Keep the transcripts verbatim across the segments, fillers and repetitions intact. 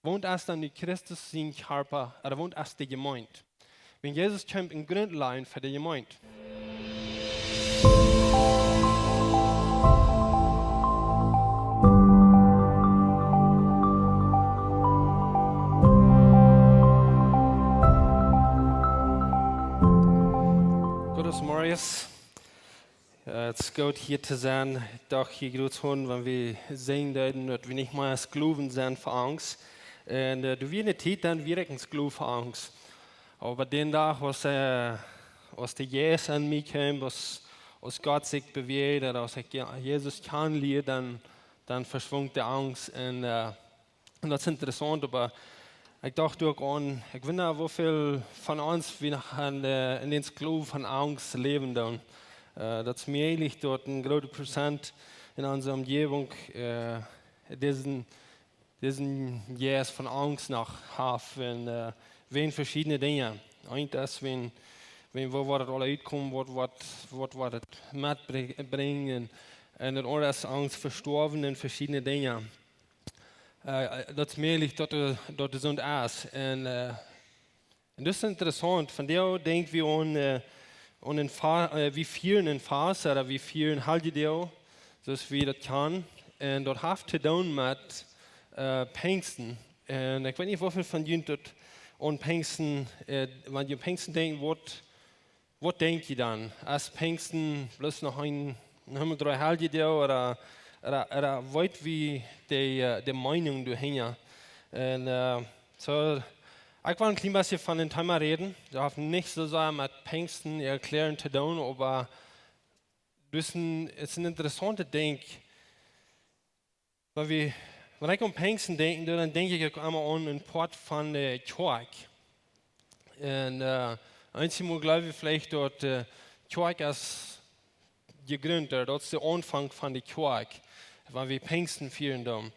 Waut es dan nu Christus sien Kjarpa, ooda waut es de Jemeent? Wan Jesus kjemt, een Grunt lajen fa de Jemeent. Goodemorjes. Äh, et es goot hia to sennen. Ekj docht hia groot aun, wan wie seenen deeden, daut wie nich mea Sklowen sent fa Angst. Un, äh, doa wia eene Tiet, dan wia ekj een Sklow fa Angst. Oba dän Dach, aus, äh, aus de Jeist aun mie kjeem, aus, aus Gott sikj bewäajd, aus ekj Je-, Jesus kjanen lieed, dan, dan veschwunk de Angst. Un, äh, un daut es interessaunt, oba ekj docht uk aun, ekj weet nich, woo väl von ons wie noch aun, äh, enn dän Sklow von Angst läwen doonen. Äh, daut es mäajlich, daut een grootet Prozent enn onse Omjäwunk, äh, disen, disen Jeist von Angst noch haft, wan, äh, wäajen veschiedne Dinja. Eent es, wan, wan, woo woat et aul utkomen, waut, waut, waut woat et metbrinjen. Un daut aundre es Angst fa stoawen un veschiedne Dinja. Äh, daut es mäajlich, daut de, daut de Sind es. Un, äh, un daut es interessaunt. Vondoag denkj wie aun, äh, aun een Fa-, äh, wie fieren een Fast, ooda wie fieren Heljedoag, soo aus wie daut kjanen. Un daut haft to doonen met, äh, Pinjsten. Un ekj weet nich, woo väl von junt daut aun Pinjsten, äh, wan jie aun Pinjsten denkjen, waut, waut denkj jie dan? Es Pinjsten bloos noch een, noch eemol dree Heljedoag, ooda, ooda, ooda weet wie de, äh, de Meenunk doahinja? Un, äh, soo, ekj well een kjlien bät von daut Thema räden. Daut haft nich soo sea met Pinjsten erklären to doonen, oba daut es een, et es een interessauntet Dinkj. Wan wie, wan ekj aun Pinjsten denkj, dan denkj ekj uk emma aun een Poat von de Kjoakj. Un, äh, eenjemol jleew wie veleicht daut, äh, Kjoakj es jegrunt, äh, daut es de Aunfank von de Kjoakj, wan wie Pinjsten fieren doonen.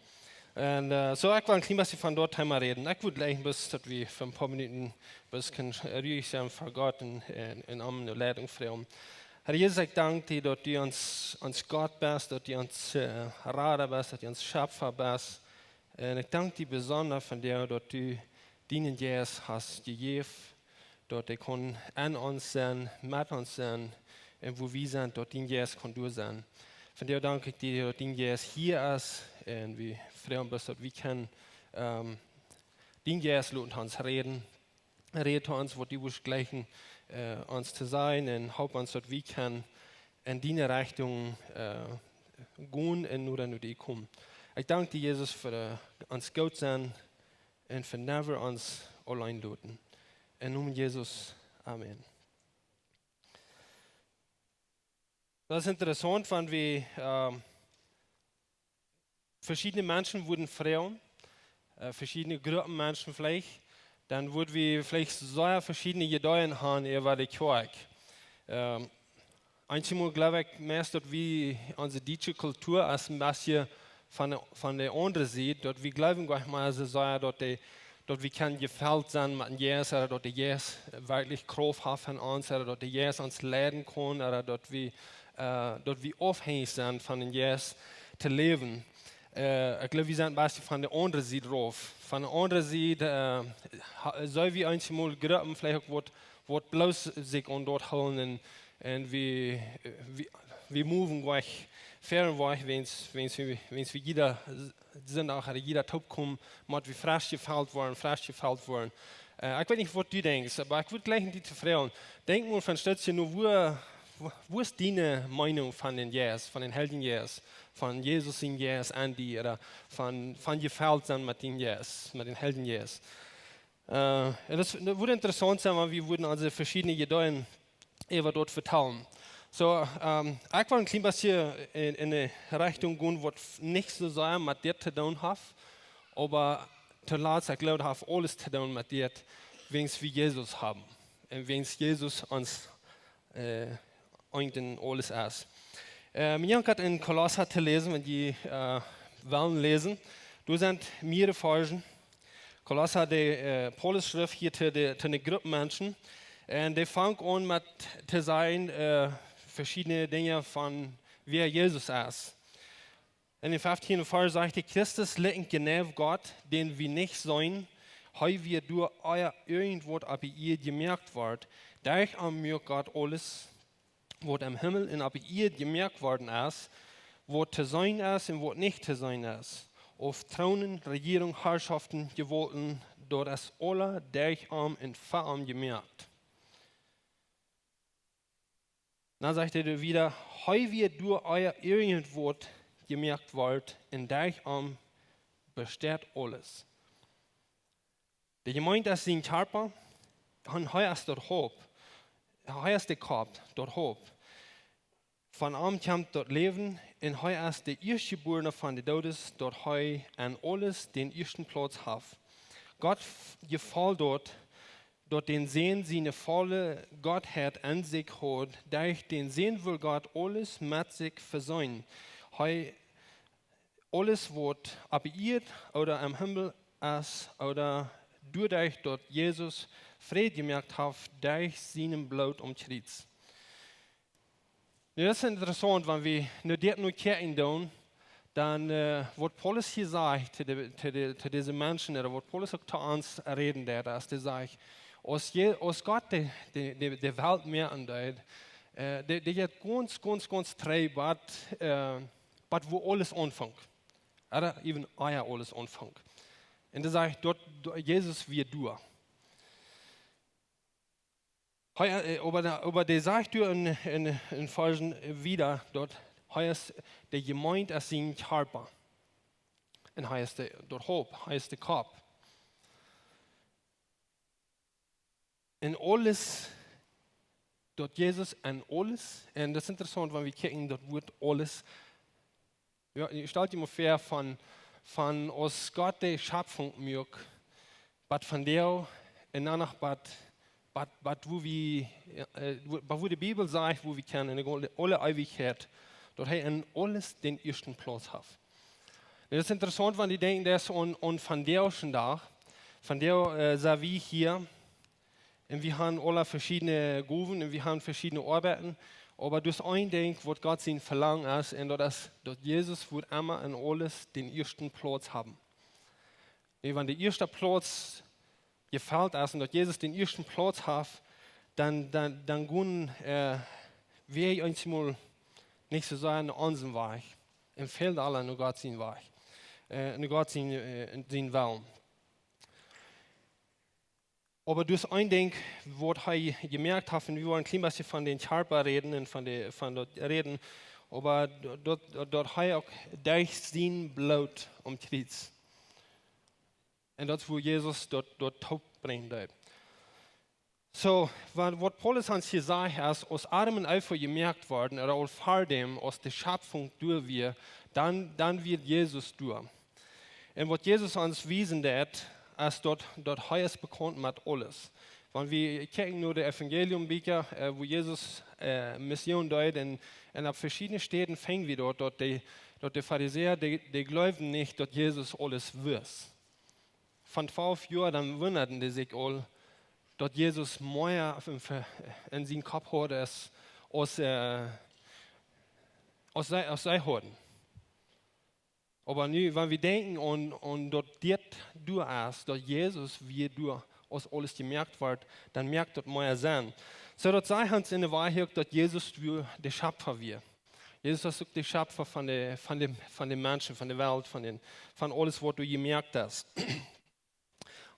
Un, äh, soo, ekj well een kjlien bät von daut Thema räden. Ekj wudd jleichen bloos, daut wie fa een poa Minuten bloos kjennen ruich sennen fa Gott un, un, un om eene Leidunk froagen. Herr Jesus, ekj dank die, daut du ons, ons Gott best, daut du ons, äh, Rada best, daut du ons Schepfa best. Un ekj dank die besonda vondoag, daut du dienen Jeist hast jejäft, daut hee kunn aun ons sennen, met ons sennen, un wua wie sent, daut dien Jeist kunn doa sennen. Vondoag dank ekj die, daut dien Jeist hia es, un wie froagen bloos, daut wie kjennen, ähm, dien Jeist loten ons räden. Räd to ons, waut du wurscht jleichen, äh, ons to sajen, un help ons, daut wie kjennen enn diene Rechtunk, äh, gonen un noda no die komen. Ekj dank die, Jesus, fa, äh, ons goot sennen un fa never ons auleen loten. Enn Nomen Jesus. Amen. Daut es interessaunt, wan wie, ähm, veschiedne Menschen wudden froagen, äh, veschiedne Gruppen Menschen veleicht, dan wudd wie veleicht sea veschiedne Jedanken haben äwa de Kjoakj. Ähm, eenjemol jleew ekj meist, daut wie, onse dietsche Kultua es een bät von de, von de aundre Sied, daut wie jleewen goanich mea soo sea, daut de daut wie kjennen jefelt sennen met dän Jeist, ooda daut de Jeist werkjlich Krauft haft aun ons, ooda daut de Jeist ons leiden kaun, ooda daut wie, äh, daut wie aufhenjich sent von dän Jeist to läwen. Äh, ekj jleew, wie sent een bät von de aundre Sied rauf. Von de aundre Sied, äh, ha-, soo aus eenjemol Gruppen veleicht uk waut, waut bloos sikj aun daut hoolen un, un wie, wie, wie moven wajch, ver wajch, wan, wan wie, wan wie jieda Sindach ooda jieda Toopkomen, mott wie fresch jefelt woaren, fresch jefelt woaren. Äh, ekj weet nich, waut du denkjst, oba ekj wudd jleichen die to froagen. Denkj mol fa een Stootje no, wua, wua, wua es diene Meenunk von dän Jeist, von dän Heiljen Jeist, von Jesus sien Jeist aun die, ooda von, von jefelt sennen met dän Jeist, met dän Heiljen Jeist? Äh, un daut es, daut wudd interessaunt sennen, wan wie wudden aun dise veschiedne Jedanken äwa daut vetalen. Soo, ähm, ekj well een kjlien bät enn, enn eene Rechtunk gonen, waut f-, nich soo sea met dit to doonen haft, oba toolatst, ekj jleew, daut haft aules to doonen met dit, wäajen wie Jesus haben. Un wäajen Jesus ons, äh, eent un aules es. Äh, wie kjennen enn Kolossa to läsen, wan jie, äh, wellen läsen. Doa sent mearere Varzen. Kolossa, de, äh, Paulus schrift hia to de, to eene Grupp Menschen. Un dee fangt aun met to sajen, äh, veschiedne Dinja von wäa Jesus es. En dän feftienden Varsch sajcht hee: Christus likjent jeneiw Gott, dän wie nich seenen. Hee wia doa, ea irjentwaut opp de Ieed jemoakt wort. Derch am muak Gott aules, waut em Himmel un opp de Ieed jemoakt worden es, waut to seenen es un waut nich to seenen es, auf Troonen, Rejierungen, Harschoften, Jewaulten. Daut es aula derch am un fa am jemoakt. Dan sajcht hee wieda: Hee wia doa, ea irjentwaut jemoakt wort, un derch am besteit aules. De Jemeent es sien Kjarpa, un hee es daut Haupt. Hee es de Kopp, daut Haupt. Von am kjemt daut Läwen, un hee es de Ieeschtjebuarne von de Doodes, daut hee en aules dän ieeschten Plauz haft. Gott f-, jefoll daut, daut dän Sän siene volle Gottheit en sikj haud. Derch dän Sän wull Gott aules met sikj veseenen. Hee, aules waut opp de Ieed ooda em Himmel es, ooda doaderch daut Jesus Fräd jemoakt haft derch sien Bloot aum Kjriez. Nu, daut es interessaunt, wan wie nu dit nu kjikjen doonen, dan, äh, waut Paulus hia sajcht to de, to de, to dise Menschen, ooda waut Paulus uk to ons räden deed, aus hee sajcht, aus je, aus Gott de, de, de, de Welt moaken deed, äh, dee, dee jeit gaunz, gaunz, gaunz trigj, bat, äh, bat wua aules aunfunk. Ooda even ea aules aunfunk. Un hee sajcht, daut, daut Jesus wia doa. Hee, äh, oba de, oba dee sajcht doa en, en, en Varschen wieda, daut hee es, de Jemeent es sien Kjarpa. Un hee es de, daut Haupt, hee es de Kopp. En aules, daut Jesus en aules, un daut es interessaunt, wan wie kjikjen daut Wuat aules, jo, stalt die mol väa von, von aus Gott de Schapfunk muak, bat vondoag, un dan noch bat, bat, bat wua wie, äh, wua, bat wua de Bibel sajcht, wua wie kjennen en de aule, aule Eewichkjeit, daut hee en aules dän ieeschten Plauz haft. Un daut es interessaunt, wan wie denkjen, daut es aun, aun vondoagschen Dach. Vondoag, äh, sent wie hia, un wie haben aule veschiedne Gowen un wie haben veschiedne Oabeiten. Oba daut es een Dinkj, waut Gott sien Velangen es, un daut es, daut Jesus wudd emma en aules dän ieeschten Plauz haben. Un wan de ieeschte Plauz jefelt es un daut Jesus dän ieeschten Plauz haft, dan, dan, dan gonen, äh, wie eensjemol nich soo sea en onsen Wajch. Un väl aula no Gott sien Wajch. Äh, no Gott sien, äh, sien Wellen. Oba daut es een Dinkj, waut hee jemoakt haft, un wie wellen een kjlien bät von dän Kjarpa räden un von de, von daut räden, oba daut, daut, daut hee uk derch sien Bloot aum Kjriez. Un daut es, wua Jesus daut, daut toopbrinjen deed. Soo, waut, waut Paulus ons hia sajcht, es, aus Adam un Eva jemoakt worden, ooda aul ver däm, aus de Schapfunk doa wia, dan, dan wia Jesus doa. Un waut Jesus ons wiesen deed, es daut, daut hee es bekaunt met aules. Wan wie kjikjen no de Evangeliumbieekja, äh, wua Jesus, äh, Mission deed, un, un opp veschiedne Städen finj wie daut, daut de, daut de Farisäa, dee, dee jleewden nich, daut Jesus aules wist. Von twalf Joa, dan wundaden dee sikj aul, daut Jesus mea en, en sienen Kopp haud aus, aus, äh, aus see, aus see hauden. Oba nu, wan wie denkjen aun, aun daut dit doa es, daut Jesus wia doa, aus aules jemoakt wort, dan moakt daut mea Senn. Soo daut sajcht ons en de Woarheit uk, daut Jesus doa de Schapfa wia. Jesus es uk de Schapfa von de, von de, von de Menschen, von de Welt, von dän, von aules, waut doa jemoakt es.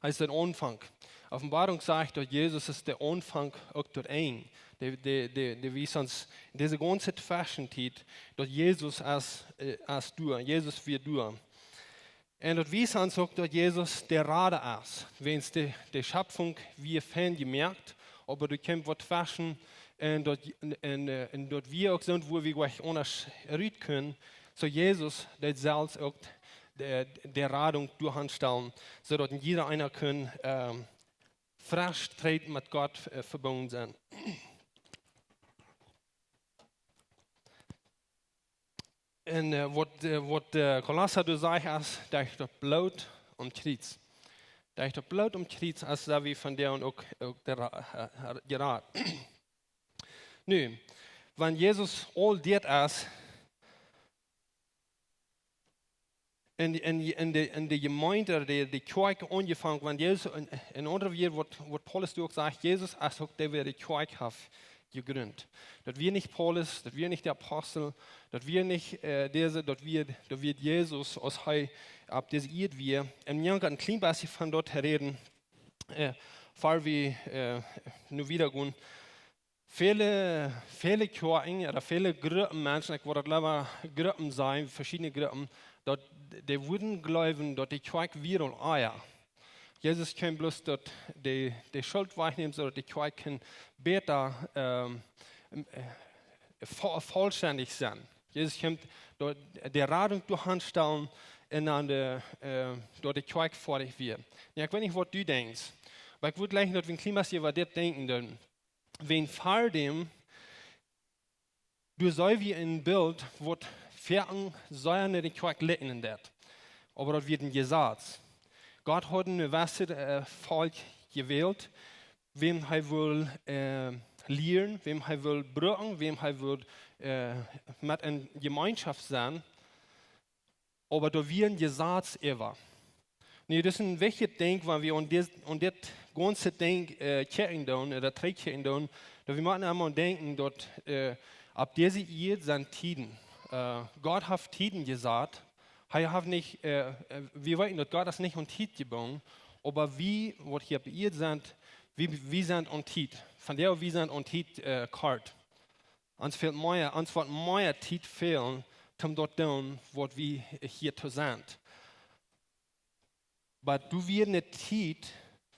Hee es de Aunfank. Openboarunk sajcht, daut Jesus es de Aunfank uk daut Enj. De, de, de, de wiest ons dise gaunze Tweschentiet, daut Jesus es, äh, es doa, Jesus wia doa. Un daut wiest ons uk, daut Jesus de Rada es. Wiels de, de Schapfunk wia fein jemoakt, oba doa kjeem waut tweschen, un daut, un, un, äh, un daut wia uk soo, wua wie nich aundasch rut kunnen, soo Jesus deed selfst uk de, de Radunk doa aunstalen, soo daut jieda eena kunn, ähm, fresch trigj met Gott, äh, vebungen sennen. Un, äh, waut, äh, waut, äh, Kolossa doa sajcht es, daut es daut Bloot aum Kjriez. Daut es daut Bloot aum Kjriez, aus daut wie von däm uk, uk de Ra-, äh, jerat. Nu, wan Jesus aul dit es, en, en, en, de, en de Jemeent, de, de Kjoakj aunjefongen, wan Jesus, en, en aundre Wieed, waut, waut Paulus doa uk sajcht, Jesus es uk dee, wäa de Kjoakj haft jejrint. Daut wia nich Paulus, daut wia nich de Apostel, daut wia nich äh, dise, daut wia, daut wia Jesus, aus hee opp dise Ieed wia. Un wie kjennen een kjlien bät von daut räden, äh, ea wie äh, nu wieda gonen. Väle, väle Kjoakjen, ooda väle Gruppen Menschen, ekj wudd daut leewa Gruppen sajen, veschiedne Gruppen, daut, dee wudden jleewen, daut de Kjoakj wia aul ea. Jesus kaun bloos daut de, de Schult wajchnämen, soo daut de Kjoakj kaun bäta ähm, äh, vo-, vollstendich sennen. Jesus kaun daut, de Radunk doa aunstalen un dan de, äh, daut de Kjoakj foadich wia. Jo, ekj weet nich, waut du denkjst, oba ekj wudd jleichen, daut wie een kjlien bät äwa dit denkjen doonen. Wan ver däm, doa seen wie een Bilt, waut foaken sea no de Kjoakj likjnen deit. Oba daut wia een Jesaz. Gott haud een jewesset äh, Volkj jewält, wäm hee wull äh, lieren, wäm hee wull brucken, wäm hee wull äh, met en Jemeenschoft sennen. Oba doa wia een Jesaz äwa. Nu, daut es een wichtjet Dinkj, wan wie aun dit, aun dit gaunze Dinkj äh, kjikjen doonen, ooda trigj kjikjen doonen, daut wie motten emol denkjen, daut äh, opp dise Ieed sent Tieden. Äh, Gott haft Tieden jesat. Hee haft nich, äh, äh, wie weeten, daut Gott es nich aun Tiet jebungen, oba wie, waut hia opp de Ieed sent, wie, wie sent aun Tiet. Von doa, wie sent aun Tiet äh, kort. Ons fält mea, ons woat mea Tiet fälen, om daut doonen, waut wie hia to sent. Oba doa wia eene Tiet,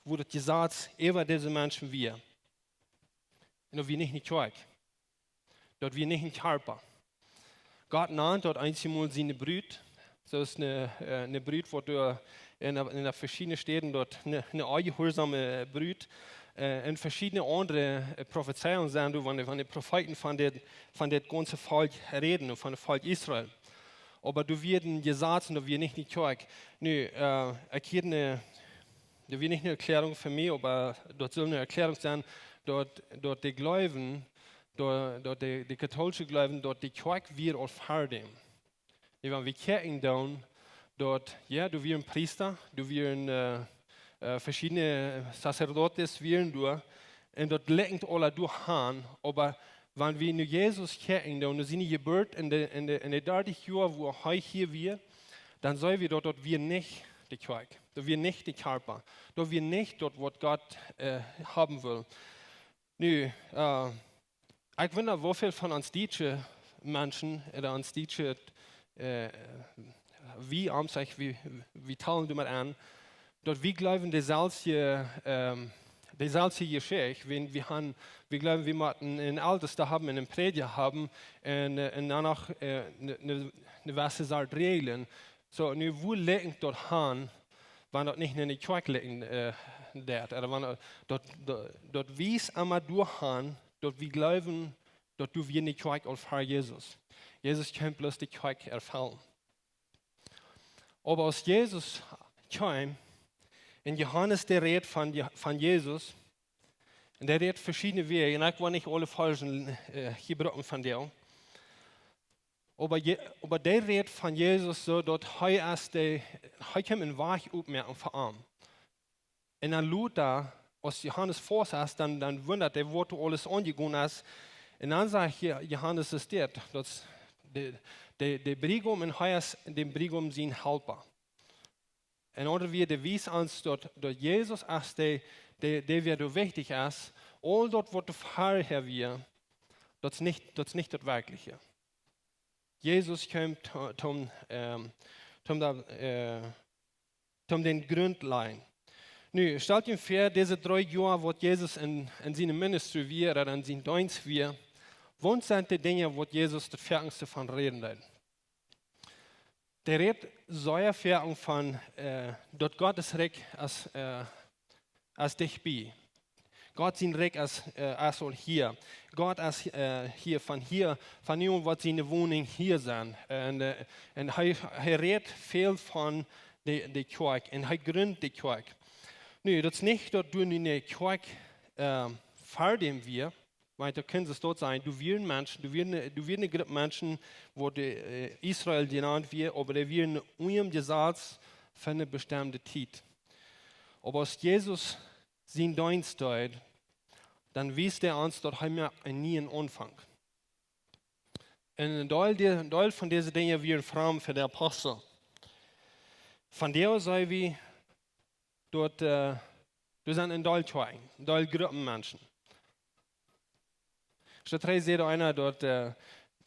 wua daut Jesaz äwa dise Menschen wia. Un daut wia nich eene Kjoakj. Daut wia nich een Kjarpa. Gott nand daut eenjemol siene Brut, soo aus eene, äh, eene Brut, waut doa en, en veschiedne Städen daut eene, eene onjehuarsaune Brut, äh, un veschiedne aundre äh, Profezeiungen sent, doa, wan de, wan de Profeeten von dit, von dit gaunze Volkj räden un von daut Volkj Israel. Oba doa wia een Jesaz un daut wia nich eene Kjoakj. Nu, äh, ekj hia eene, daut wia nich eene Erkjläarunk fa mie, oba daut saul eene Erkjläarunk sennen, daut, daut de Gloowen, daut, daut de, de kautoolische Gloowen, daut de Kjoakj wia aul ver däm. Nu, wan wie kjikjen doonen, daut, jo, doa wieren Priesta, doa wieren äh, äh, veschiedne Sacerdotes wieren doa, un daut likjent aula doa aun, oba wan wie no Jesus kjikjen, dan no siene Jeburt en de, en de, en de dartich Joa, wua hee hia wia, dan seenen wie daut, daut wia nich de Kjoakj, daut wia nich de Kjarpa, daut wia nich daut, waut Gott äh, haben wull. Nu, äh, ekj wunda, woo väl von ons dietsche Menschen, ooda ons dietsche, äh, wie, am saj, wie, wie talen doamet aun, daut wie gloowen, deeselwje, ähm, deeselwje Jeschicht, wan wie han, wie gloowen, wie motten eenen Eltesta haben un eenen Prädja haben un, äh, un dan noch äh, eene, eene, eene jewesse Sort Räajlen. Soo, nu, wua likjent daut aun, wan daut nich en de Kjoakj likjen äh, deit? Ooda wan daut, daut, daut wiest emma doa aun, daut wie gloowen, daut doa wia eene Kjoakj aul ver Jesus. Jesus kaun bloos de Kjoakj erfellen. Oba aus Jesus kjeem, un Johanes, dee rät von Je-, von Jesus, un dee rät veschiedne Wäaj, un ekj well nich aule Varzen äh, jebruken von dee. Oba Je-, oba dee rät von Jesus soo, daut hee es de, hee kaun eenen Wajch opmoaken fa am. Un dan lota, aus Johanes foadich es, dan, dan wundat hee, waut doa aules aunjegonen es. Un dan sajcht Jo-, Johanes es dit, daut de, de, de Briegaum, un hee es däm Briegaum sien Halpa. En aundre Wieed, dee wiest ons daut, daut Jesus es dee, dee, dee wäa doa wichtich es, aul daut, waut doa verhäa wia, daut es nich, daut es nich daut werkjliche. Jesus kjemt to-, toom, ähm, toom daut, äh, toom dän Grunt lajen. Nu, stalt junt väa, dise dree Joa, waut Jesus en, en siene Ministry wia, ooda en sienen Deenst wia, waut sent de Dinja, waut Jesus daut foakjste von räden deed? Dee rät sea foaken von, äh, daut Gott sien Rikj es, äh, es dicht bie. Gott sien Rikj es, äh, es aul hia. Gott es äh, hia, von hia, von nu aun woat siene Wonunk hia sennen. Un, äh, un hee, hee rät väl von de, de Kjoakj un hee grunt de Kjoakj. Nu, daut es nich, daut doa nu eene Kjoakj äh, ver däm wia, Wiels doa kunn daut sennen, doa wieren Menschen, doa wieren, doa wieren eene Grupp Menschen, waut de, äh, Israel jenant wia, oba dee wieren unja daut Jesaz fa eene bestemde Tiet. Oba aus Jesus sienen Deenst deed, dan wiest hee ons, daut hee mea een nieen Aunfank. Un een Deel, dee, een Deel von dise Dinja wieren framd fa de Apostel. Von doa aus wie daut, äh, doa sent een Deel Kjoakjen, een Deel Gruppen Menschen. Soo dree säd eena daut, äh,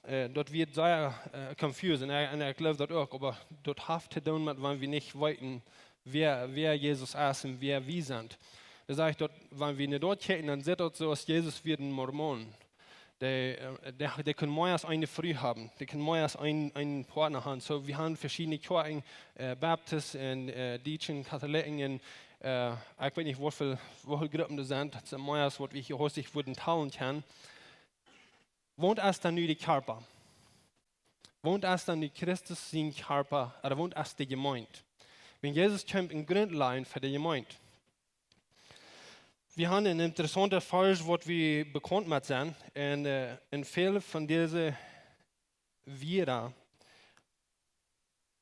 äh, daut wie sea, äh, confused, un ekj, un ekj jleew daut uk, oba daut haft to doonen met, wan wie nich weeten, wäa, wäa Jesus es un wäa wie sent. Dan saj ekj daut, wan wie no daut kjikjen, dan sitt daut soo aus Jesus wia een Mormon. Dee, äh, dee, dee kunn mea aus eene Fru haben. Dee kunn mea aus een, een Partner haben. Soo, wie haben veschiedne Kjoakjen, äh, Baptisten un, äh, Dietschen, Katholiken un, äh, ekj weet nich, woo väl, woo väl Gruppen doa sent. Daut sent mea aus waut wie hia hastich wudden talen kjennen. Waut es dan nu de Kjarpa? Waut es dan nu Christus sien Kjarpa? Ooda waut es de Jemeent? Wan Jesus kjeem een Grunt lajen fa de Jemeent. Wie haben een interessaunten Varsch, waut wie bekaunt met sent. Un, äh, un väle von dise Wieed,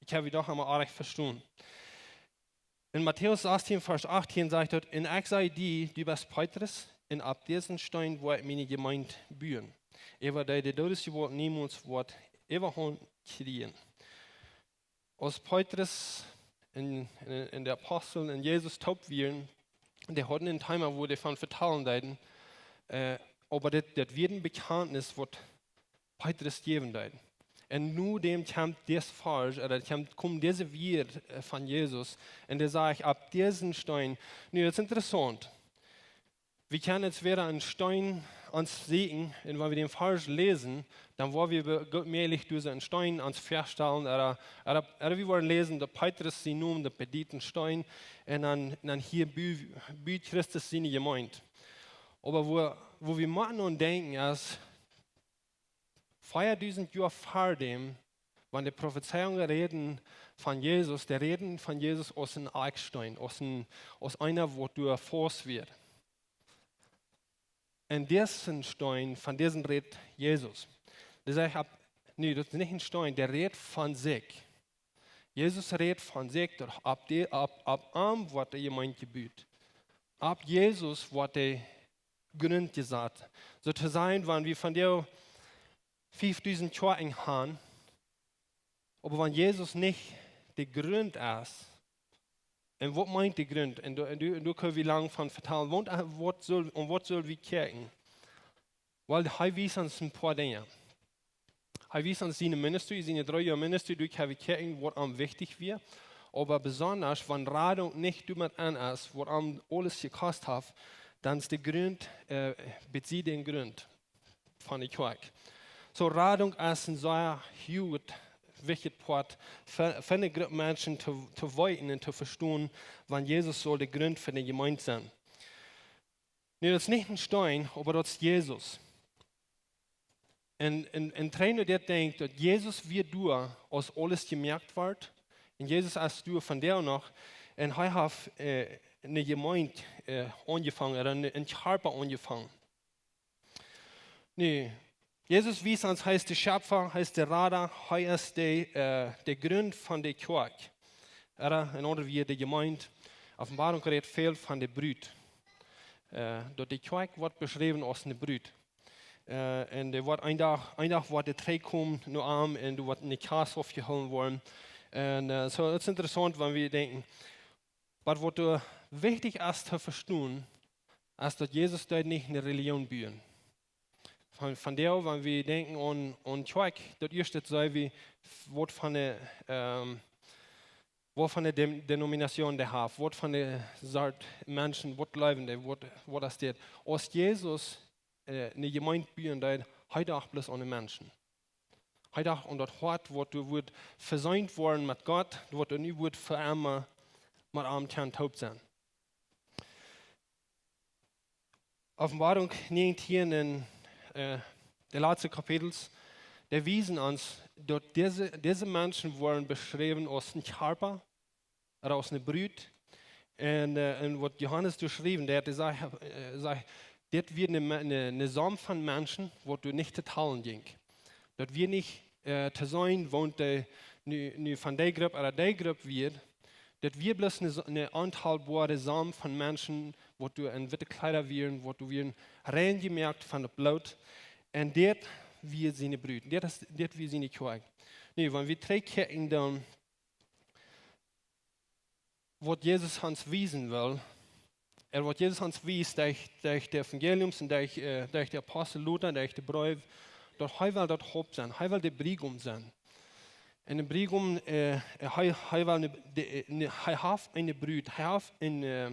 ekj hab dee doch emol oajch vestonen. En Matäus sastieen, Varsch achtieen sajcht daut: "Un ekj saj die, du best Petrus, un opp disen Steen woa ekj miene Jemeent buen, äwa dee de Doodesjewault niemols woat Äwahaunt kjrieen." Aus Petrus un, un, un de Apostel un Jesus toop wieren, dee hauden een Thema, wua dee von vetalen deeden, äh, oba dit, dit wia een Bekjantnis, waut Petrus jäwen deed. Un nu däm kjemt dis Varsch, ooda kjemt, kjemt dise Wieed, äh, von Jesus, un dee sajcht: "Opp disen Steen." Nu, daut es interessaunt. Wie kjennen nu wada een Steen ons sieekjen, un wan wie dän Varsch läsen, dan woa wie be-, goot mäajlich disen Steen ons väastalen, ooda, ooda, ooda wie woaren läsen, daut Petrus sien Nomen, daut bediet een Steen, un dan, dan hia bie, bie Christus siene Jemeent. Oba wua, wua wie motten aun denkjen es, veadusent Joa ver däm, wan de Profezeiungen räden von Jesus, dee räden von Jesus aus een Akjsteen, aus een, aus eena, waut doa faust woat. Un disen Steen, von disen rät Jesus. Dee sajcht opp, nä, daut es nich een Steen, dee rät von sikj. Jesus rät von sikj, daut opp dee, opp, opp am woat de Jemeent jebut. Opp Jesus woat de Grunt jesat. Soo to sajen, wan wie von dee fiefdusent Joa enj han, oba wan Jesus nich de Grunt es, un waut meent de Grunt? Un doa, un doa, un doa kjenn wie lang von vetalen. Waut, äh, waut saul, aun waut saul wie kjikjen? Well, hee wiest ons een poa Dinja. Hee wiest ons siene Ministry, siene dree Joa Ministry, doa kjenn wie kjikjen, waut am wichtich wia. Oba besonda, wan Radunk nich doamet aun es, waut am aules jekost haft, dan es de Grunt, äh, bediet dän Grunt von de Kjoakj. Soo, Radunk es een sea huaget, wichtjet Poat fa, fa eene Grupp Menschen to, to weeten un to vestonen, wan Jesus saul de Grunt fa de Jemeent sennen. Nu, daut es nich een Steen, oba daut es Jesus. Un, un, un wan wie nu dit denkjen, daut Jesus wia doa, aus aules jemoakt wort, un Jesus es doa vondoag noch, un hee haft, äh, eene Jemeent, äh, aunjefongen, ooda een, een Kjarpa aunjefongen. Nu, Jesus wiest ons, hee es de Schepfa, hee es de Rada, hee es de, äh, de Grunt von de Kjoakj. Ooda en aundre Wieed de Jemeent. Openboarunk rät väl von de Brut. Äh, daut de Kjoakj woat beschräwen aus eene Brut. Äh, un dee woat een Dach, een Dach woat dee trigjkomen no am un doa woat eene Kjast oppjehoolen woaren. Un, äh, soo, daut es interessaunt, wan wie denkjen, oba waut doa wichtich es to vestonen, es daut Jesus deed nich eene Relijoon buen. Von, vondoag, wan wie denkjen aun, aun Kjoakj, daut ieeschte saj wie, waut fa eene, ähm, waut fa eene Dem-, Denomination dee haft, waut fa eene Sort Menschen, waut jleewen dee, waut, waut es dit. Aus Jesus, äh, eene Jemeent buen deed, hee docht bloos aun de Menschen. Hee docht aun daut Hoat, waut doa wudd veseent woaren met Gott, waut doa nu wudd fa emma met am kjennen toop sennen. Openboarunk näajentieen un, äh, de latste Kapitels, dee wiesen ons, daut dise, dise Menschen woaren beschräwen aus een Kjarpa, ooda aus eene Brut. Un, äh, un waut Johanes doa schriewen deed, dee sajcht, äh, sajcht, Dit wia ne, ne, ne Saum von Menschen, waut doa nich to talen jinkj. Daut wia nich, äh, to seenen, waut de, nu, nu von dee Grupp ooda dee Grupp wia. Daut wia bloos ne, ne ontalboare Saum von Menschen, waut doa en witte Kjleeda wieren, waut doa wieren rein jemoakt von daut Bloot. Un dit wia siene Brut. Dit es, dit wia siene Kjoakj. Nu, wan wie trigjkjikjen dan, waut Jesus ons wiesen well, un waut Jesus ons wiest derch, derch de Evangeliums un derch, äh, derch de Apostel lota, derch de Breew, daut hee well daut Haupt sennen, hee well de Briegaum sennen. Un de Briegaum, äh, hee, hee well ne, de, ne, hee haft eene Brut, hee haft een, äh,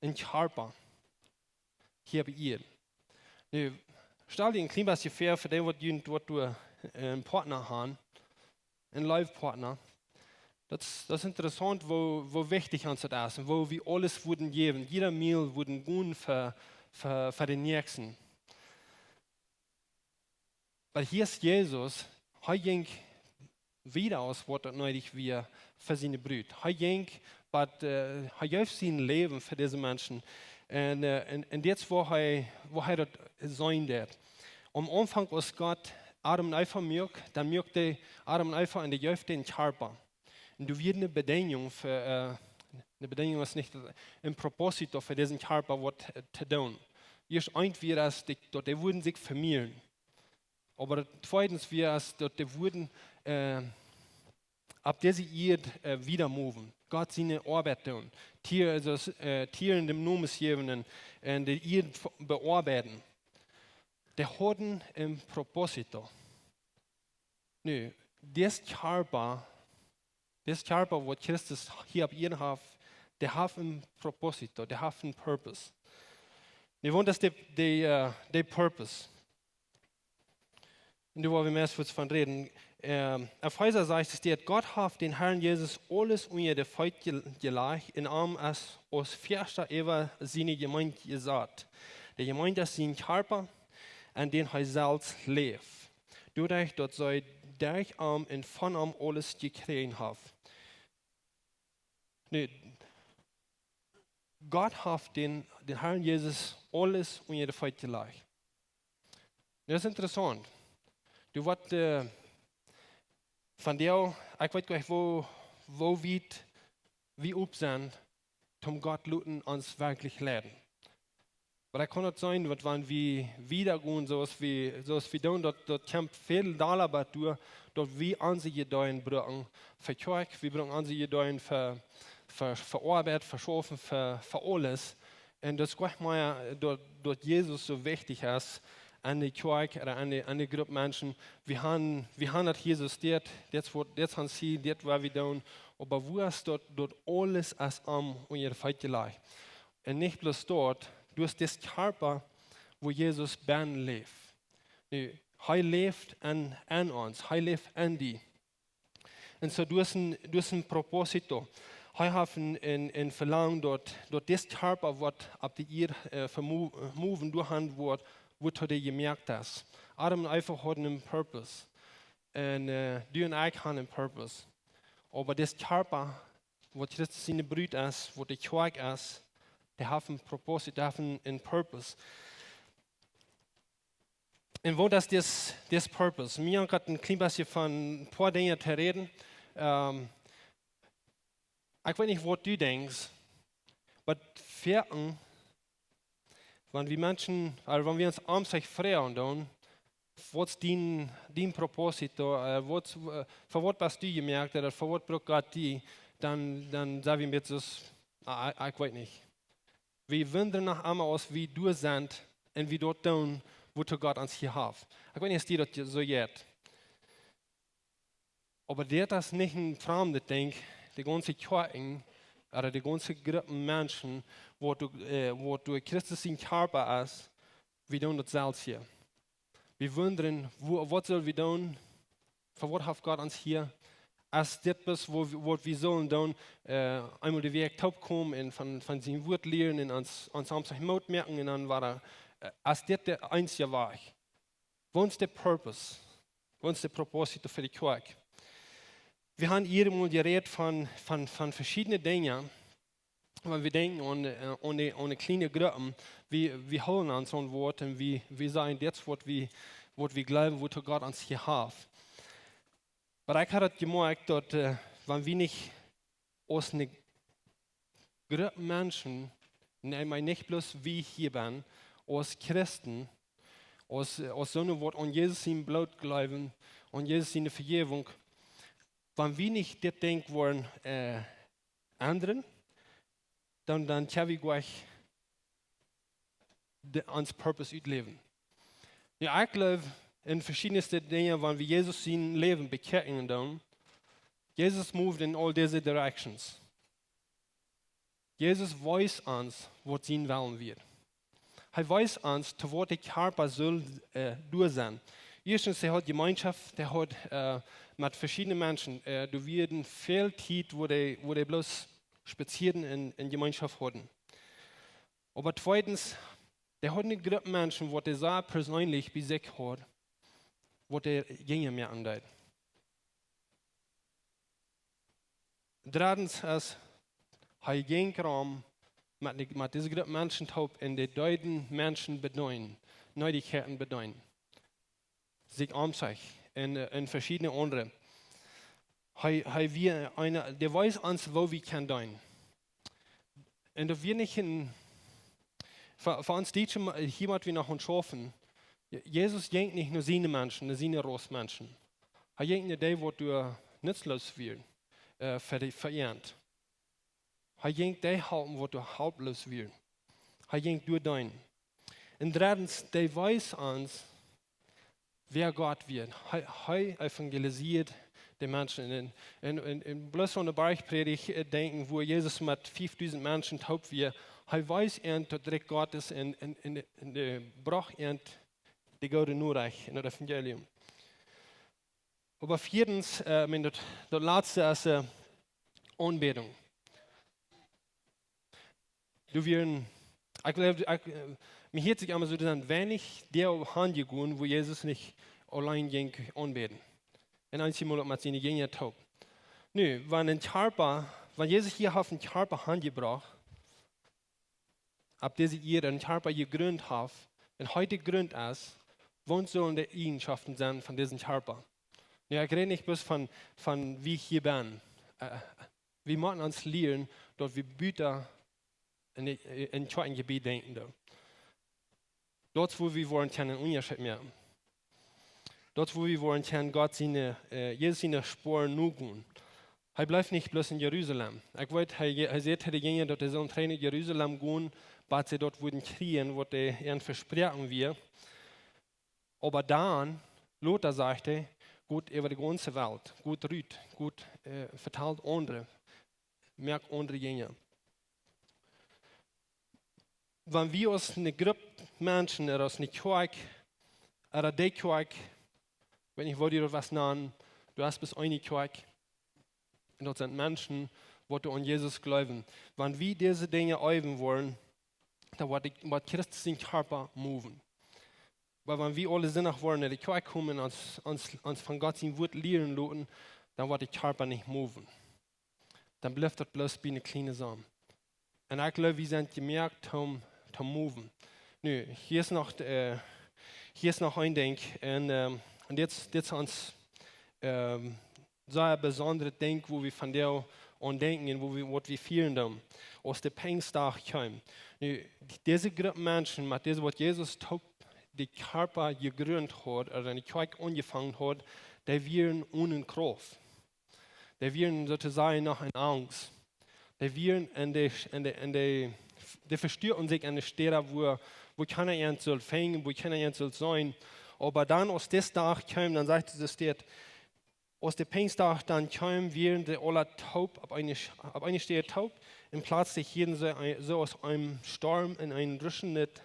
een Kjarpa hia opp Ieed. Nu, stal die een kjlien bät väa fa dee, waut jie, waut doa, äh, een Partner haben, een Leefpartner. Daut es, daut es interessaunt, woo, woo wichtich ons daut es un woo wie aules wudden jäwen, jieda Miel wudden gonen fa, fa, fa dän Näakjsten. Oba hia es Jesus, hee jinkj wieda aus waut daut needich wia fa siene Brut. Hee jinkj, waut, äh, hee jeef sien Läwen fa dise Menschen. Un, äh, un, un dit es, woo hee, woo hee daut seenen deed. Aum Aunfank, aus Gott Adam un Eva muak, dan muak hee Adam un Eva un hee jeef dän een Kjarpa. Un doa wia ne Bedinjunk fa, äh, ne Bedinjunk es nich, een propósito fa disen Kjarpa waut, äh, to doonen. Ieescht eent wia, daut dee, daut dee wudden sikj vemieren. Oba daut tweedens wia, es daut dee wudden, äh, opp dise Ieed, äh, wieda moven. Gott siene Oabeit doonen. Tieren, aulsoo, äh, Tieren dän Nomen jäwen un, un de Ieed v-, beoabeiden. Dee hauden een propósito. Nu, dis Kjarpa, dis Kjarpa, waut Christus hia opp Ieed haft, dee haft een propósito, dee haft een purpose. Nu, waut es de, de, äh, de purpose? Un doa woa wie meist fuaz von räden. Ähm, Efeesa sajcht, es dit: Gott haft dän Herrn Jesus aules unja de Feet je-, jelajcht un am aus, aus Fieescha äwa siene Jemeent jesat. De Jemeent es sien Kjarpa, aun dän hee selfst läft. Doaderch, daut see derch am un von am aules jekjräajen haft. Nu, Gott haft dän, dän Herrn Jesus aules unja de Feet jelajcht. Daut es interessaunt. Doa woat, äh, von dee, ekj weet nich, woo, woo wiet wie opp sent, om Gott loten ons werkjlich leiden. Oba daut kaun daut sennen, daut wan wie wieda gonen, soo aus wie, soo aus wie doonen, daut, daut kjemt väl dolla bat doa, daut wie onse Jedanken brucken fa Kjoakj, wie brucken onse Jedanken fa, fa, fa Oabeit, fa Schaufen, fa, fa aules. Un daut es nich mea, daut, daut Jesus soo wichtich es aun de Kjoakj ooda aun de, aun de Grupp Menschen. Wie haben, wie haben daut Jesus dit, dit es waut, dit es ons Ziel, dit waut wie doonen. Oba woo es daut, daut aules es am unja de Feet jelajcht? Un nich bloos daut, du hast dis Kjarpa, wua Jesus bennen läft. Nu, hee läft en, en ons, hee läft en die. Un soo, du hast een, du hast een propósito. Hee haft een, een, een Velangen daut, daut dis Kjarpa waut opp de Ieed, äh, vemo-, moven, doa han woat, woat to dee jemoakt es. Adam un Eva hauden een purpose. Un, äh, du un ekj han een purpose. Oba dis Kjarpa, waut Christus siene Brut es, waut de Kjoakj es, dee haft een propósito, dee haft een, een purpose. Un waut es dis, dis purpose? Mie haft daut een kjlien bät von een poa Dinja to räden. Ähm, ekj weet nich waut du denkjst, oba foaken, wan wie Menschen, ooda wan wie ons aunfangen froagen doonen, waut es dien, dien propósito, äh, waut, äh, fa waut best du jemoakt, ooda fa waut brukt Gott die, dan, dan saj wie een bät soo, ah, ekj weet nich. Wie wundren noch emma, aus wie doa sent un wie daut doonen, woatoo Gott ons hia haft. Ekj weet nich, es die daut soo jeit. Oba dit es nich een framdet Dinkj, de gaunze Kjoakjen, ooda de gaunze Gruppen Menschen, waut doa, äh, waut doa Christus sien Kjarpa es, wie doonen daut selfst hia. Wie wundren, woo, waut sell wie doonen? Fa waut haft Gott ons hia? Es dit bloos, woo, waut wie sellen doonen, äh, eemol de Wäakj toopkomen un von, von sien Wuat lieren un ons, ons aunfangen Moot moaken un dan wada, äh, es dit de eensje Wajch? Waut es de purpose? Waut es de propósito fa de Kjoakj? Wie haben hia mol jerät von, von, von veschiedne Dinja, wan wie denkjen aun, äh, aun de, aun de kjliene Gruppen, wie, wie hoolen aun soon Wuat un wie, wie sajen, dit es waut wie, waut wie jleewen, wuatoo Gott ons hia haft. Oba ekj hab daut jemoakjt, daut, äh, wan wie nich aus eene Grupp Menschen, nä, mau nich bloos wie hia benne, aus Christen, aus, aus soone waut aun Jesus sien Bloot jleewen, aun Jesus siene Vejäwunk, wan wie nich dit Dinkj woaren, äh, endren, dan, dan kjenn wie jlikj de, ons Purpose utläwen. Jo, ekj jleew en veschiedne Dinja, wan wie Jesus sien Läwen bekjikjen doonen. Jesus moved in all dise directions. Jesus wees ons waut sien Wellen wia. Hee wees ons, to waut de Kjarpa sull, äh, doa sennen. Ieeschtens, hee haud Jemeenschoft, hee haud, äh, met veschiedne Menschen, äh, doa wia väl Tiet, wua hee, wua hee bloos spazieren un, un Jemeenschoft hauden. Oba tweedens, hee haud eene Grupp Menschen, waut hee sea perseenlich bie sikj haud, waut hee Dinja moaken deed. Dreddens es, hee jinkj rom met, met dise Grupp Menschen toop un dee deeden Menschen bedeenen, Needichkjeiten bedeenen. Sikj omseenen un, äh, un veschiedne aundre. Hee, hee wia eena, dee wees ons, woo wie kjennen deenen. Un daut wia nich een, fa, fa ons Dietsche, hia motten wie noch aun schaufen. Je-, Jesus jinkj nich no siene Menschen, no siene Rot Menschen. Hee jinkj no dee, waut doa nutzloos wieren, äh, fa dee, fa an. Hee jinkj dee halpen, waut doa halploos wieren. Hee jinkj doa deenen. Un dreddens, hee wees ons, wäa Gott wia. Hee, hee evangelisieed de Menschen. Un, un, un, un bloos aun de Bergpredigt, äh, denkjen, wua Jesus met fiefdusent Menschen toop wia. Hee wees an daut Rikj Gottes un, un, un, un, äh, brocht an de goode Norecht un daut Evangelium. Oba vieedens, äh, ekj meen, daut, daut latste es, äh, Aunbädunk. Doa wieren, ekj jleew, ekj, äh, mie hieet sikj emma soo, doa sent weinich Dinja aunjegonen, wua Jesus nich auleen jinkj aunbäden. Un eenjemol uk met siene Jinja toop. Nu, wan een Kjarpa, wan Jesus hia haft een Kjarpa aunjebrocht, opp dise Ieed een Kjarpa jegrunt haft, un hee de Grunt es, waut sellen de Eajenschoften sennen von disen Kjarpa? Nu, ekj räd nich bloos von, von wie hia benne. Äh, wie motten ons lieren, daut wie buta en, en Kjoakjenjebiet denkjen doonen. Daut es, wua wie woaren kjennen een Unjascheet moaken. Daut es, wua wie woaren kjennen Gott siene, äh, Jesus siene Spoaren nogonen. Hee blift nich bloos en Jerusalem. Ekj weet, hee, hee säd to de Jinja, daut see sullen trigj no Jerusalem gonen, bat see daut wudden kjrieen, waut hee an vesproaken wia. Oba dan, lota sajcht hee, got äwa de gaunze Welt, got rut, got, äh, vetalt aundre, moakt aundre Jinja. Wan wie aus eene Grupp Menschen, ooda aus eene Kjoakj, ooda de Kjoakj, ekj weet nich, woo du daut west nanen, du hast bloos eene Kjoakj, un daut sent Menschen, waut doa aun Jesus jleewen. Wan wie dise Dinja äwen woaren, dan woat de, woat Christus sien Kjarpa moven. Oba wan wie aule Sindach woaren no de Kjoakj komen un ons, ons, ons von Gott sien Wuat lieren loten, dan woat de Kjarpa nich moven. Dan blift daut bloos bie eene kjliene Saach. Un ekj jleew, wie sent jemoakt om to moven. Nu, hia es noch, äh, hia es noch een Dinkj. Un, ähm, un dit, dit es ons, ähm, sea besondret Dinkj, wua wie vondoag aun denkjen un wua wie, waut wie fieren doonen, aus de Pinjstdach kjeem. Nu, dise Grupp Menschen, met dise, waut Jesus toop de Kjarpa jegrunt haud, ooda de Kjoakj aunjefongen haud, dee wieren one Krauft. Dee wieren soo to sajen noch en Angst. Dee wieren en de, en de, en de, dee vestuaken sikj en de Städa, wua, wua kjeena an sull finjen, wua kjeena an sull seenen. Oba dan, aus dis Dach kjeem, dan sajcht de Städ, aus de Pinjstdach dan kjeem, wieren dee aula toop opp eene, opp eene Städ toop, un pletslich hieeden see een, soo aus een Storm un een ruschendet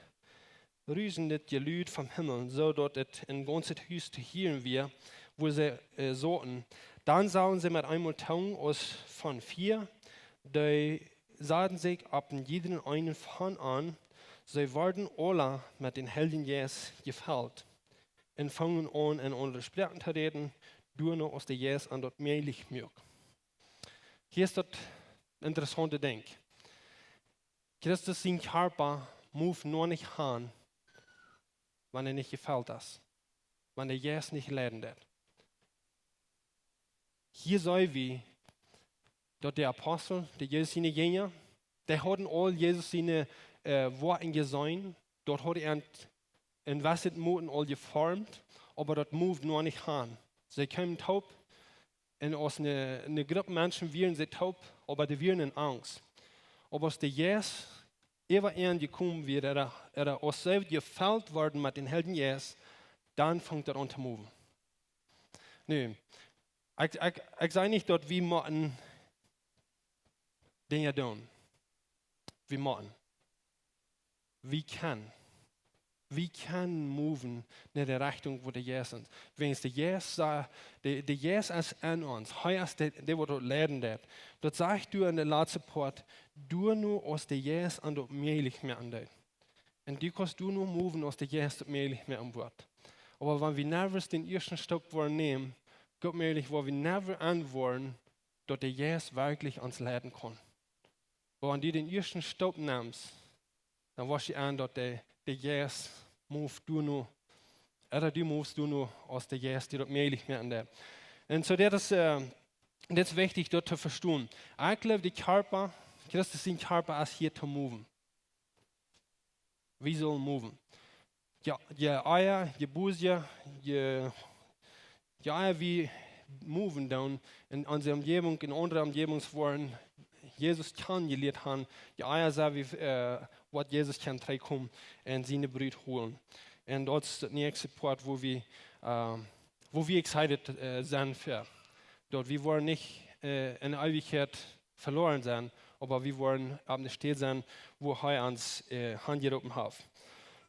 ruschendet Jelud vom Himmel, soo daut et em gaunzen Hus to hieren wia, wua see, äh, sauten. Dan sagen see met eemol Tungen aus von Fia, dee saten sikj opp een jiedren eenen von an, see worden aula met dän Heiljen Jeist jefelt un fungen aun, en aundre Sproaken to räden, doano aus de Jeist an daut mäajlich muak. Hia es daut interessaunte Dinkj. Christus sien Kjarpa moved noch nich han, wan hee nich jefelt es, wan de Jeist nich leiden deit. Hia seenen wie, daut de Apostel, de Jesus siene Jinja, dee hauden aul Jesus siene, äh, Woakjen jeseenen, daut haud an en jewesset Moot aul jeformt, oba daut moved noch nich han. See kjeemen toop, un aus eene, eene Grupp Menschen wieren see toop, oba dee wieren en Angst. Oba aus de Jeist äwa an jekomen wia, ooda, ooda aus see jefelt worden met dän Heiljen Jeist, dan funk daut aun to moven. Nu, ekj, ekj, ekj saj nich, daut wie motten Dinja doonen. Wie motten. Wie kjennen. Wie kjennen moven no de Rechtunk, wua de Jeist es. Wan de Jeist sa-, de, de Jeist es en ons. Hee es de, dee waut ons leiden deit. Daut sajcht doa en de latste Poat, doa nu aus de Jeist an daut mäajlich moaken deit. Un du kaust doa nu moven aus de Jeist daut mäajlich moaken woat. Oba wan wie never dän ieeschten Staup woaren nämen, goot mäajlich, woa wie never enwoaren, daut de Jeist werkjlich ons leiden kaun. Oba wan du dän ieeschten Staup nemst, dan woascht du enn, daut de, de Jeist moved doa nu, ooda du movest doa nu, aus de Jeist die daut mäajlich moaken deit. Un soo, daut es, äh, daut es wichtich, daut to vestonen. Ekj jleew, de Kjarpa, Christus sien Kjarpa es hia to moven. Wie sellen moven. Jo, je ea, je bosja, je, je ea wie moven doonen en onse Omjäajent, en aundre Omjäajens woaren Jesus kjanen jelieet haben, je ea sent wie, äh, waut Jesus kaun trigjkomen un siene Brut holen. Un daut es daut näakjste Poat, wua wie, äh, wua wie excited, äh, sent fa. Daut wie woaren nich, äh, en Eewichkjeit veloren sennen, oba wie woaren opp eene Städ sennen, wua hee ons, äh, hanjeroopen haft.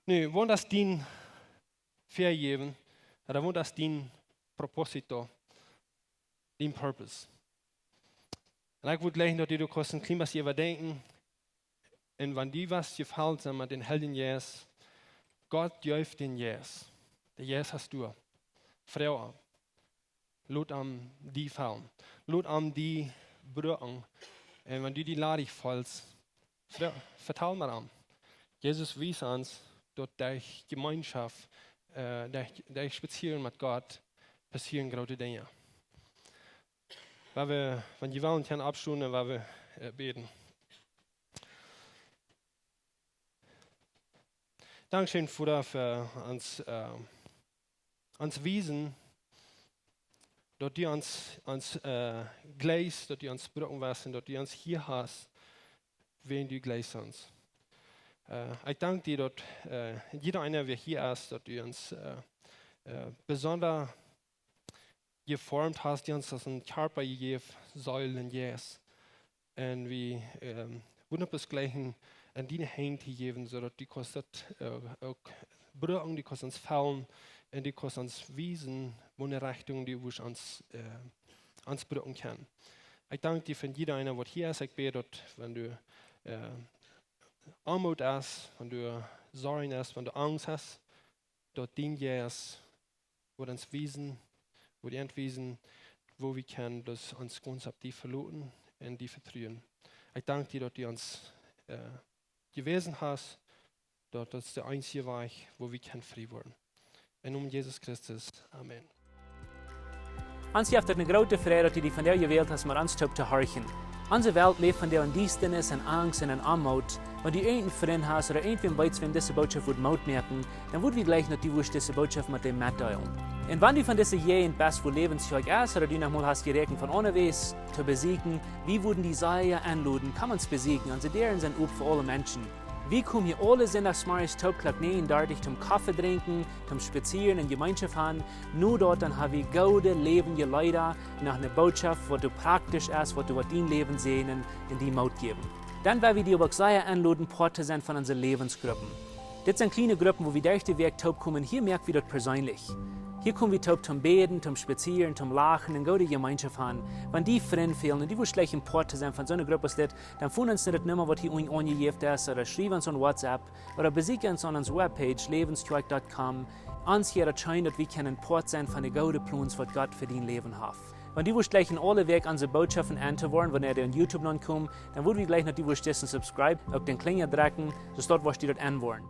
Nu, waut es dien Vejäwen, ooda waut es dien Propósito, dien Purpose? Un ekj wudd jleichen, daut du, du kaust een kjlien bät äwadenkjen, un wan du waut jefelt sent met dän Heiljen Jeist, Gott jeft dän Jeist. De Jeist es doa. Froag am. Lot am die fellen. Lot am die brucken. Un wan du die ladich feelst, fro-, vetal mau am. Jesus wiest ons, daut derch Jemeenschoft, äh, derch, derch Spazieren met Gott passieren groote Dinja. Wan wie, wan jie wellen, kjennen oppstonen, wan wie, äh, bäden. Dankscheen, Voda, fa ons, äh, ons wiesen, daut du ons, ons, äh, jleefst, daut du ons brucken west un daut du ons hia hast, wäajen du jleefst ons. Äh, ekj dank die, daut, äh, jieda eena, wäa hia es, daut du ons, äh, äh, besonda jeformt hast, du hast ons een Kjarpa jejäft, Seel un Jeist. Un wie, ähm, wudden ons jlikj en diene Henj jäwen, soo daut du kaust daut, äh, uk brucken, du kaust ons fellen un du kaust ons wiesen, waut eene Rechtunk du ons, äh, ons brucken kaust. Ekj dank die fa jieda eena, waut hia es. Ekj bäd, daut wan du, äh, Oamoot hast, wan du Sorjen hast, wan du Angst hast, daut dien Jeist woat ons wiesen, woat ons wiesen, woo wie kjennen bloos ons gaunz opp die veloten un die vetruen. Ekj dank die, daut du ons, äh, jewäsen hast, daut daut es de eensje Wajch, woo wie kjennen frie woaren. Em Nomen Jesus Christus. Amen. Ons jeft et eene groote Freid, daut du die vondoag jewält hast, met ons toop to horchen. Onse Welt läft vondoag en Diestanis, en Angst un en Oamoot. Wan du irjent een Frint hast ooda irjentwäm weetst, wäm dise Bootschoft wudd Moot moaken, dan wudd wie jleichen, daut du wurscht dise Bootschoft met däm metdeelen. Un wan du von dise Jäajent best, wua Läwens Kjoakj es, ooda du noch mol hast jeräakjent von aundawäajes to besieekjen, wie wudden die sea enloden, komm ons besieekjen. Onse Däaren sent op fa aule Menschen. Wie komen hia aule Sindachsmorjes toop Klock näajen dartich toom Koffe drinkjen, toom spazieren un Jemeenschoft han. No daut dan ha wie goode, läwendje Leeda, noch eene Bootschoft, waut doa praktisch es, waut doa woat dien Läwen säajnen un die Moot jäwen. Dan well wie die uk sea enloden, Poat to sennen von onse Läwensgruppen. Dit sent kjliene Gruppen, wua wie derch de Wäakj toop komen. Hia moak wie daut perseenlich. Hia kom wie toop toom bäden, toom spazieren, toom lachen un goode Jemeenschoft han. Wan die Frind fälen un du wurscht jleichen Poat to sennen von soone Grupp aus dit, dan foon ons no de Numma, waut hia unjen aunjejäft es, ooda schriew ons aun WhatsApp, ooda besieekj ons aun onse Webpage, läwenskjoakj dot com. Ons hia daut scheen, daut wie kjennen Poat sennen von de goode Plons, waut Gott fa dien Läwen haft. Wan du wurscht jleichen aule Wäakj onse Bootschoften enn to woaren, wanea dee aun YouTube nopp komen, dan wudd wie jleichen daut du wurscht disen subscribe, uk dän Klinja drekjen, soo daut wurscht du daut enn woaren.